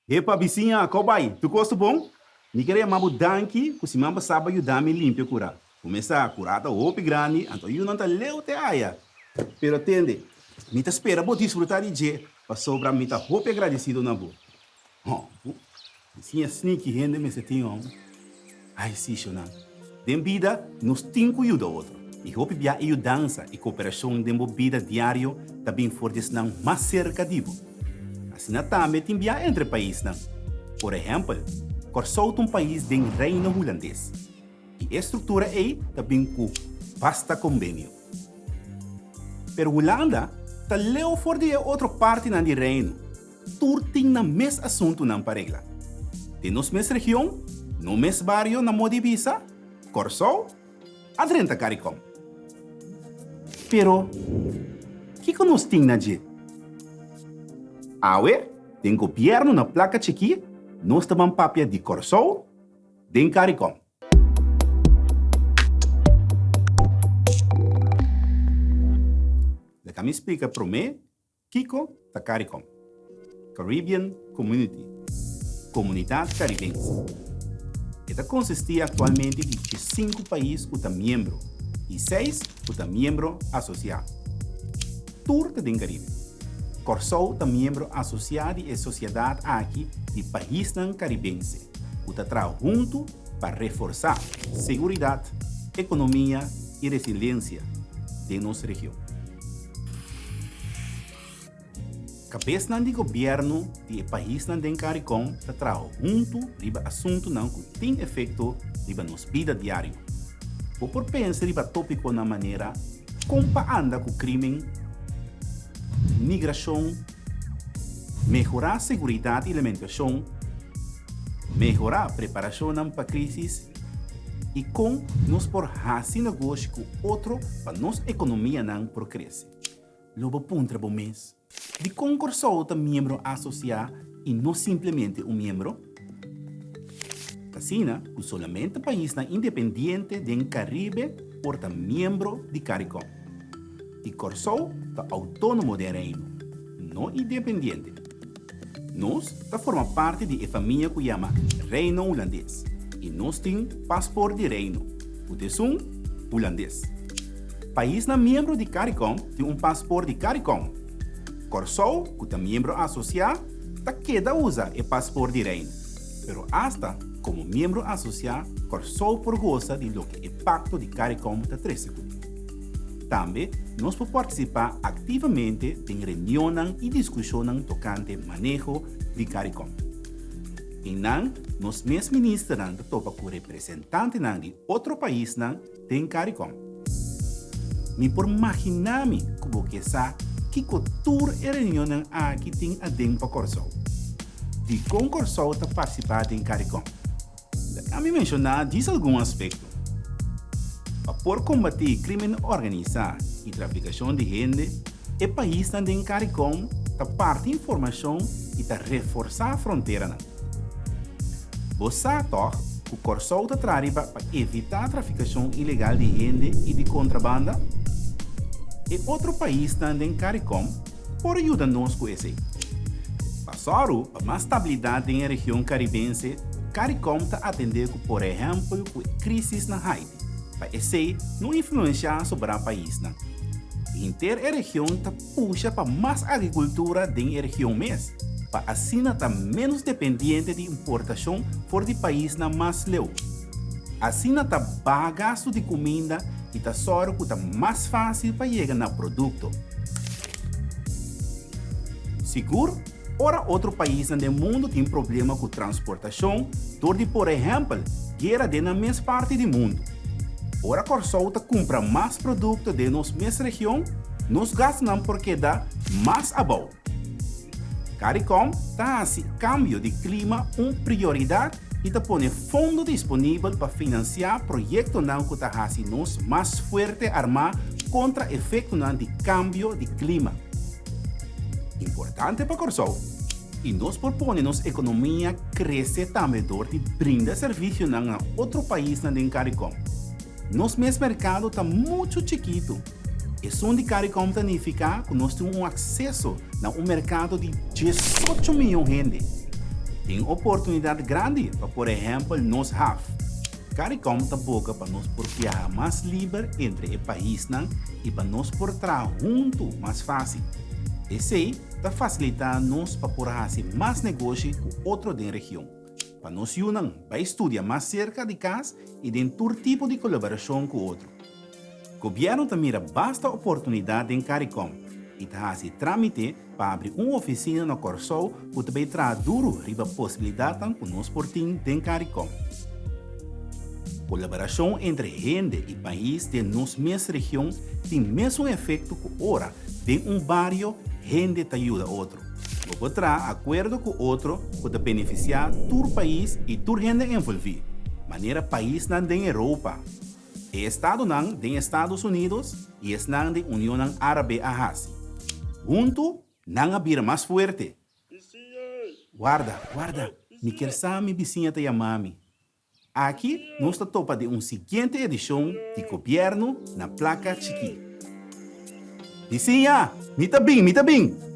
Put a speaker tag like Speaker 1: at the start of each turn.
Speaker 1: Epa bisiña, ko bai? Tur kos ta bon? Mi kere yama bo danki ku siman pasá bo a yuda mi limpia kurá. Kuminsá, kurá ta hopi grandi, anto yunan ta leu te aya. Pero tende, mi ta spera bo disfrutá di dje, pasobra mi ta hopi agradesido na bo. Hò, bisiña sneaky hende mester tin hòm. Ai sí, shonnan. Den bida nos tin ku yuda otro. I hopi bia e yudansa i kooperashon den bo bida diario ta bin for di esnan mas serka di bo. Asina tambe tin bia entre paisnan. Por ehèmpel, Kòrsou ta un pais den Reino Hulandes. I e struktura ei ta bin ku basta kombenio. Pero Hulanda ta leu for di e otro partinan di Reino. Tur tin nan mes asuntunan pa regla. Den nos mes region, no mes bario na moda di bisa, Kòrsou a drenta Caricom. Pero, kiko nos tin na dje? Awe, den gobièrnu na plaka chikí, nos ta ban papia di Kòrsou den Caricom. Laga mi splika promé Kiko ta Caricom? Caribbean Community, Komunidat Karibense. E ta konsistí aktualmente di diesinku pais ku ta miembro i seis ku ta miembro asosiá. Tur ta den Karibe. Kòrsou ta miembro asosiá di e sosiedat aki di paisnan karibense ku ta traha huntu pa reforsá seguridat, ekonomia i resiliensia den nos region. Kabesnan di gobièrnu di e paisnan den Caricom ta traha huntu riba asuntunan ku tin efekto riba nos bida diario. Bo por pensa riba tópikonan manera kon pa anda ku krímen, migrashon, mehorá seguridat i alimentashon, mehorá preparashonnan pa krísis i kon nos por hasi negoshi ku otro pa nos ekonomianan por krese. Lo bo puntra bo mes, Dikon Kòrsou ta miembro asosiá i no simplemente un miembro? Ta asina ku solamente paisnan independiente den Karibe por ta miembro di Caricom. I Kòrsou ta outónomo den Reino, no independiente. Nos ta forma parti di e famia ku yama Reino Hulandes i nos tin pasport di Reino, ku ta esun Hulandes. Paisnan miembro di Caricom tin un pasport di Caricom. Kòrsou, ku ta miembro asosiá, ta keda usa e pasport di Reino. Pero asta komo miembro asosiá Kòrsou por gosa di loke e pakto di Caricom ta trese kuné. Tambe nos por partisipá aktivamente den reunionnan i diskushonnan tokante maneho di Caricom. Einan nos mes ministernan ta topa ku representantenan di otro paisnan den Caricom. Mi por maginá mi ku bo ke sa kiko tur e reunionnan aki tin aden pa Kòrsou. Dikon Kòrsou ta partisipá den Caricom? Laga mi menshoná djis algun aspekto. Pa por kombatí krímen organisá i trafikashon di hende, e paisnan den Caricom ta parti informashon i ta reforsá fronteranan. Bo sa tòg ku Kòrsou ta traha riba pa evitá trafikashon ilegal di hende i di kontrabanda? E otro paisnan den Caricom por yuda nos ku esei. Pa sòru pa mas stabilidat den e region karibense, Caricom ta atendé ku por ehèmpel ku e krísis na Haiti, pa esei no influenshá sobrá paisnan. Henter e region ta pusha pa mas agrikultura den e region mes, pa asina ta ménos dependiente di importashon for di paisnan mas leu. Asina ta baha gastu di kuminda i ta sòru ku ta mas fásil pa yega na produkto. Sigur, ora otro paisnan den mundu tin problema ku transportashon dor di por ehèmpel guera den nan mes parti di mundu. Ora Kòrsou ta kumpra mas produkto den nos mes region, nos gastunan por keda mas abou. Caricom ta hasi kambio di klima un prioridat i ta pone fondo disponibel pa finansiá proyektonan ku ta hasi nos mas fuerte armá kontra efektonan di kambio di klima. Importante pa Kòrsou i nos por pone nos ekonomia krese tambe dor di brinda servisionan na otro paisnan den Caricom. Nos mes merkado ta muchu chikitu. Esun di Caricom ta nifiká ku nos tin un akseso na un merkado di diesocho miyon hende. Tin oportunidat grandi pa por ehèmpel nos haf. Caricom ta boga pa nos por biaha mas liber entre e paisnan i pa nos por traha huntu mas fásil. Esei ta fasilitá nos pa por hasi mas negoshi ku otro den region, pa nos yunan bai studia mas serka di kas i den tur tipo di kolaborashon ku otro. Gobièrnu ta mira basta oportunidat den Caricom i ta hasi trámite pa abri un ofisina na Kòrsou ku ta bai traha duru riba posibilidatnan ku nos por tin den Caricom. Kolaborashon entre hende i pais den nos mes region tin mesun efekto ku ora den un bario hende ta yuda otro. Bo por traha akuerdo ku otro ku ta benefisiá tur pais i tur hende envolví, manera paisnan den Europa, E estadonan den Estados Unidos i esnan den Unionnan Árabe a hasi. Huntu, nan a bira mas fuerte. Warda, warda, mi kier sa mi bisiña ta yama mi. Aki nos ta topa den un siguiente edishon di Gobièrnu na Plaka Chikí. Bisiña, mi ta bin, mi ta bin!